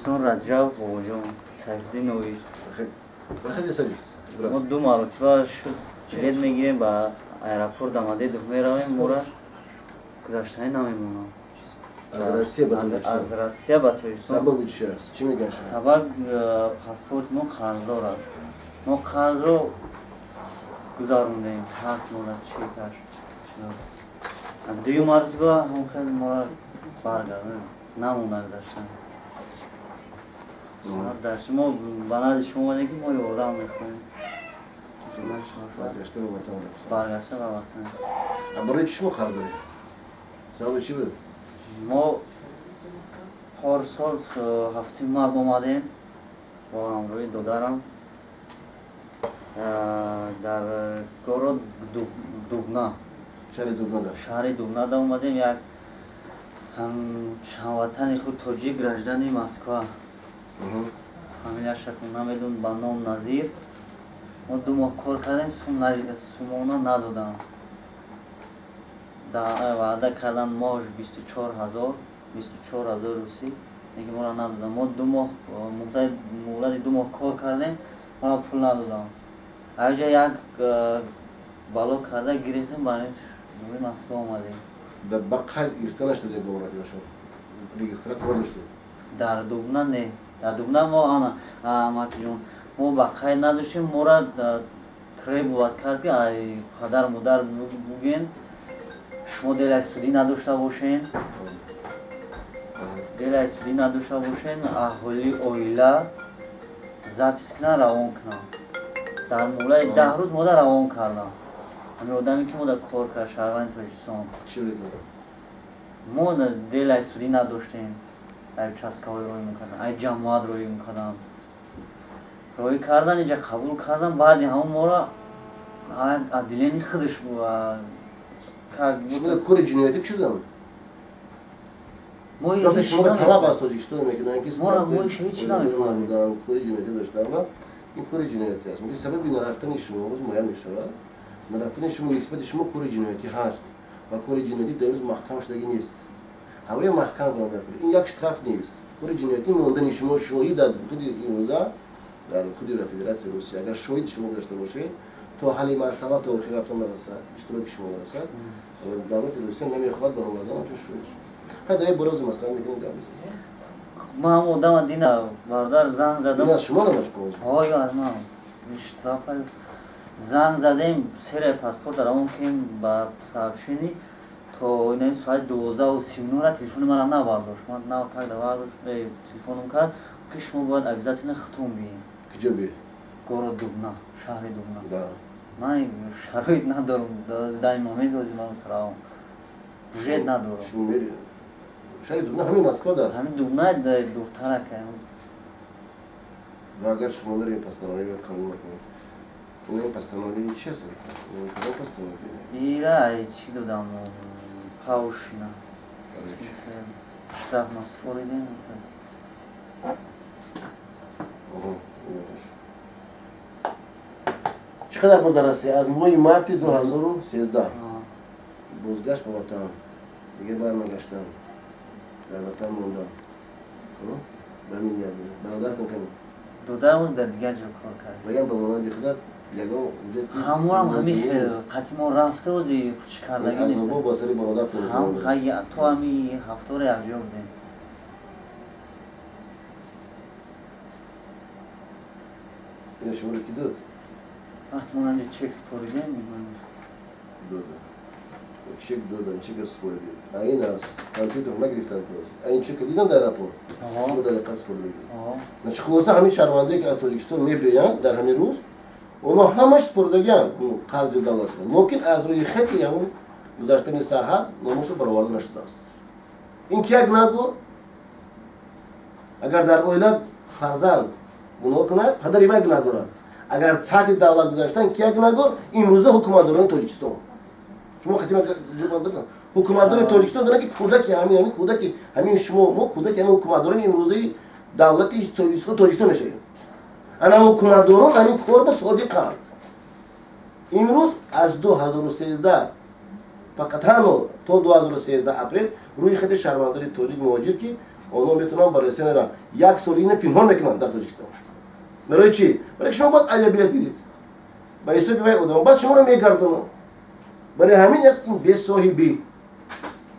Тоҷикистон Раҷаб Бобоҷон Сайфиддинович. Проходи, садись. Мо ду маротиба шуд билет мегирем, ба аэропорт Домодедово меравем, мора гузаштанӣ намемонам. Аз Россия ба Тоҷикистон. Аз Россия ба Тоҷикистон. Сабаби чи аст? Чӣ мегӯянд шумо? Сабаб паспорти мо қарздор аст. Мо қарзро гузарондем, ҳаст мода чекаш. Дуюм маротиба ҳам хел мора баргардонем, намонда гузаштан. Дар шумо ба назди шумо омадем, ки мо ёрдам мехоҳем. Баргашта ба ватан рафтан. Баргашта ба ватан. А барои чи шумо қарз доред? Сабаби чӣ буд? Мо порсол ҳафтуми март омадем бо ҳамроҳи додарам дар город Дубна. Шаҳри Дубнада. Шаҳри Дубнада омадем, як ҳамватани худ тоҷик, гражданини Москва, фамилияшакун намедон, ба ном Назир. Мо 2 моҳ кор кардем, сумона надодам. Ваъда кардан моҳш 24 000, 24 000 русӣ, лекин моро надодам. Мо 2 моҳ муҳлати 2 моҳ кор кардем, моро пул надодам. Аҷа як бало карда гирифтем, ба Москва омадем. Ба қайд гирифта нашудед бо маротиба шумо? Регистрация надоштед? Дар Дубна не, дар Дубна мо ана амакиҷон, мо ба қайд надоштем. Мора требовать кард, ки ай падар модар буген, шумо делаи судӣ надошта бошен, делаи судӣ надошта бошен, аҳолии оила запись кунан, равон кунам. Дар муҳлати 10 рӯз мода равон кардам. Ҳамин одаме, ки мода кор кард, шаҳрванди Тоҷикистон. Мо делаи судӣ надоштем. Ай участковый роҳӣ мекардан, ай ҷамоат роҳӣ мекардан, роҳӣ кардан, инҷа қабул кардан. Баъди ҳамон моро отделение худаш Кори ҷиноятӣ шудан? Шумо талаб аз Тоҷикистон мекунанд, ки ҳеч намефаҳмем. Кори ҷиноятӣ доштан ва ин кори ҷиноятӣ аст. Мумкин сабаби нарафтани шумо рӯз муайян мешавад. Нарафтани шумо, нисбати шумо кори ҷиноятӣ ҳаст ва кори ҷиноятӣ дар рӯз маҳкам шудагӣ нест. Ҳавоя маҳкам кунанд. Ин як штраф нест. Кори ҷиноятӣ мондани шумо, шоҳид дар худи имрӯза, дар худи Федератсияи Русия, агар шоҳид шумо гузашта бошед, то ҳалли масъала, то охир рафтан нарасад, иштироки шумо нарасад, давлати Русия намехоҳад баромадан, чун шоҳид шуд. Хай, дар бора ози маслиҳат мекунем, гап мезанем. Ман ҳам одама дина, бародар, занг задам. Ин аз шумо намаш? Ҳо, аз ман штрафа. Занг задем, серия паспорт равон кем ба сообщение, то инаи соати 12:39 телефони мара набардошт. Ман нав так бардошт, телефонам кард, ки шумо бояд обязательно хутум биед. Киҷо биед? Город Дубна, шаҳри Дубна. Ман шароит надорам, данный момент ози ман саравам бюджет надорам. Шаҳри Дубна ҳамин Москва да? Ҳамин Дубна, дуртарак. Ва агар шумо нарем, постановление қабул накунед, ин постановление чи аст? Кадом постановление? Ира чӣ додам, Паушина, штраф ма споридем. Чӣ қадар боз дар Россия? Аз моҳи марти 2013 бозгашт ба ватан, дигар барнагаштам, дар ватан мондам. Ба ҳамин ният бародаратон кани? Додарам дар дигар ҷо кор кард. Ваям ба монанди худат ягон ҳуҷҷати Ҳаморам ҳамин хел қатъи мо рафта, ози чӣ кардагӣ аз нест. Бо сари бародаратон? Ҳам то ҳами ҳафтора якҷо будем. Ина шуморо ки дод? Вақт мо ҳамҷо чек споридем. Дода, чек додан, чека споридем. А ин аз компютер нагирифтан то а ин чека дидан дар аэропорт, шумо дар ҳақиқат споридагӣ. Значит, хулоса, ҳамин шаҳрвандое, ки аз Тоҷикистон мебиёянд, дар ҳамин рӯз онҳо ҳамаш споридагианд қарзи давлатро, лекин аз рӯи хати ҳамун гузаштани сарҳад номошо бароварда нашудааст. Ин ки як гунаҳкор, агар дар оила фарзанд гуноҳ кунад, падари вай гунаҳ дорад. Агар сатҳи давлат гузаштан, ки як гунаҳкор? Имрӯза ҳукуматдорони Тоҷикистон. Шумо хатима ҳукуматдори Тоҷикистон доранд, ки кӯдаки ҳамин кӯдаки ҳамин шумо, мо кӯдаки ҳамин ҳукуматдорони имрӯзаи давлати Тоҷикистон мешавем. Ана ҳукуматдорон ҳамин кор ба содиқанд. Имрӯз аз 2013 фақат танҳо То 2013 апрел рӯи хати шаҳрвандони тоҷик муҳоҷир, ки онҳо метавонанд ба Россия наранд. Як сол ина пинҳон мекунанд дар Тоҷикистон. Барои чӣ? Барои шумо бояд авиабилет гиред ба ҳисоби вай одам, баъд шуморо мегардонанд. Барои ҳамин аст ин бесоҳибӣ.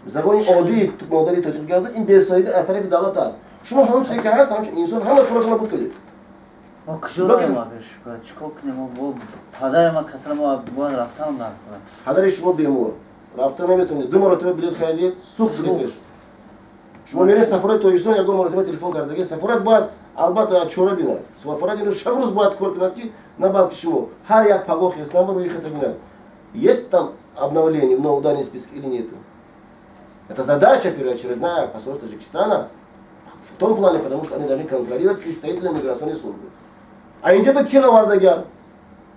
Забони оддии модари тоҷик гарда, ин бесоҳибӣ аз тарафи давлат аст. Шумо ҳамон чизе ки ҳаст, ҳамчун инсон ҳама коратонро буд кардед. Мо куҷо роем, агар чӣ кор кунем? Мо падари ма касала, мо бояд рафтан накунад. Падари шумо бемор, рафта наметавонед. Ду маротиба билет харидед, сӯхт билетеш. Шумо меред сафорати Тоҷикистон, ягон маротиба телефон кардаги? Сафорат бояд албатта чора бинад. Сафорат ино шаб рӯз бояд кор кунад, ки на балки шумо ҳар як пагоҳ хестан рӯи хата бинад, есть там обновление в новом данном списке или нет. Это задача первоочередная посольства Таджикистана в том плане, потому что они должны контролировать представители миграционной службы. А инҷа ба киро овардагар?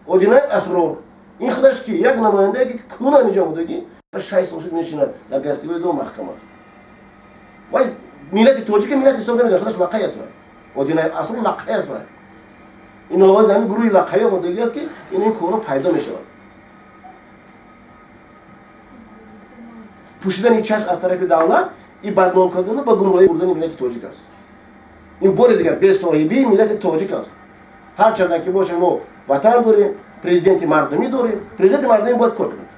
Одинаи Асрор. Ин худаш ки? Як намояндае, ки кунан инҷа будагӣ, 6 сол шуд мешинад дар гостевой дом маҳкама. Вай миллати тоҷика миллат ҳисоб намекунад, худаш лақай аст вай. Одинаи Асрор лақай аст вай. Ин овози ҳамин гурӯҳи лақаи омодагӣ аст, ки ин корҳо пайдо мешавад. Пӯшидани чашм аз тарафи давлат и бадном кардану ба гумроҳӣ бурдани миллати тоҷик аст. Ин бори дигар бесоҳибии миллати тоҷик аст. Ҳар чандан ки бошем, мо ватан дорем, президенти мардумӣ дорем. Президенти мардумӣ бояд кор кунад,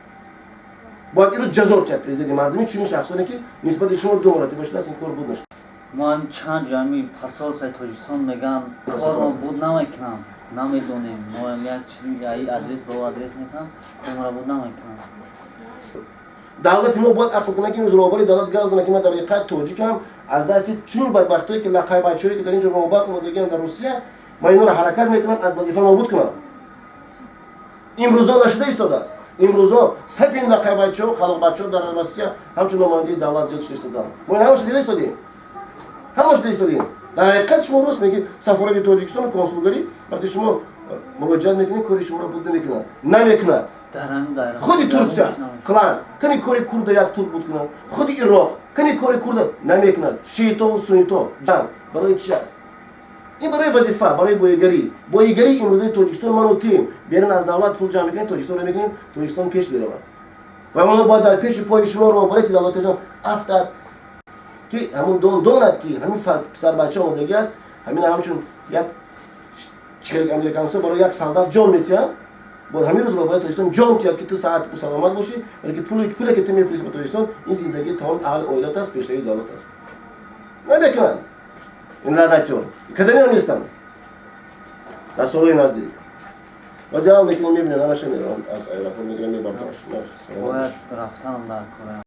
бояд иро ҷазо диҳад президенти мардумӣ чунин шахсоне, ки нисбати шумо ду маротиба шудааст, ин кор буд нашуд. Мо ҳамин чанд ҷо ҳами посольствои Тоҷикистон мегӯянд, корро буд намекунам, намедонем. Мо як чиз адрес ба адрес метавам, корро буд намекунам. Давлати мо бояд ақл кунад, ки имрӯз роҳбари давлат гап занад, ки ман дар ҳақиқат тоҷикам, аз дасти чунин бадбахтое, ки лақайбачаҳое, ки дар ин ҷо роҳбар омодагианд дар Русия, ман инҳоро ҳаракат мекунам аз вазифа нобуд кунам. Имрӯзо нашуда истодааст. Имрӯзо сафи ин лақайбачаҳо, халоқбачаҳо дар Россия ҳамчун намояндаи давлат зиёд шуда истодаанд. Мо ин ҳамаша дида истодем, ҳамаша дида истодем. Дар ҳақиқат шумо рост мегӯед, сафорати Тоҷикистону консулгарӣ, вақте шумо муроҷиат мекунед, кори шуморо буд намекунад, намекунад. Худи Турсия клан кани кори курда як турк буд кунад, худи Ироқ кани кори курда намекунад. Шиитову суннито ҷанг барои чи аст? Ин барои вазифа, барои боигарӣ. Боигарии имрӯзаи Тоҷикистон ману тим берун аз давлат пул ҷамъ мекунем, Тоҷикистонро мекунем, Тоҷикистон пеш меравад. Ва онҳо бояд дар пеши пои шумо роҳбарияти давлати Тоҷикистон афтад, ки ҳамун донад, ки ҳамин писарбача омодагӣ аст. Ҳамин ҳамчун як чилик американсо барои як солдат ҷон метиҳанд, бояд ҳамин рӯз роҳбарияти Тоҷикистон ҷон тиҳад, ки ту саҳату саломат бошӣ, балки пуле, ки ту мефиристӣ ба Тоҷикистон, ин зиндагии тамоми аҳли оилат аст, пешравии давлат аст. Намекунанд ин лаънатиён, каданиро нестанд. Дар солҳои наздик вазиал мекунем, мебинем, ҳамаша мераванд, аз аэропорт мегирам, мебардам. Бояд рафтанам дар кора.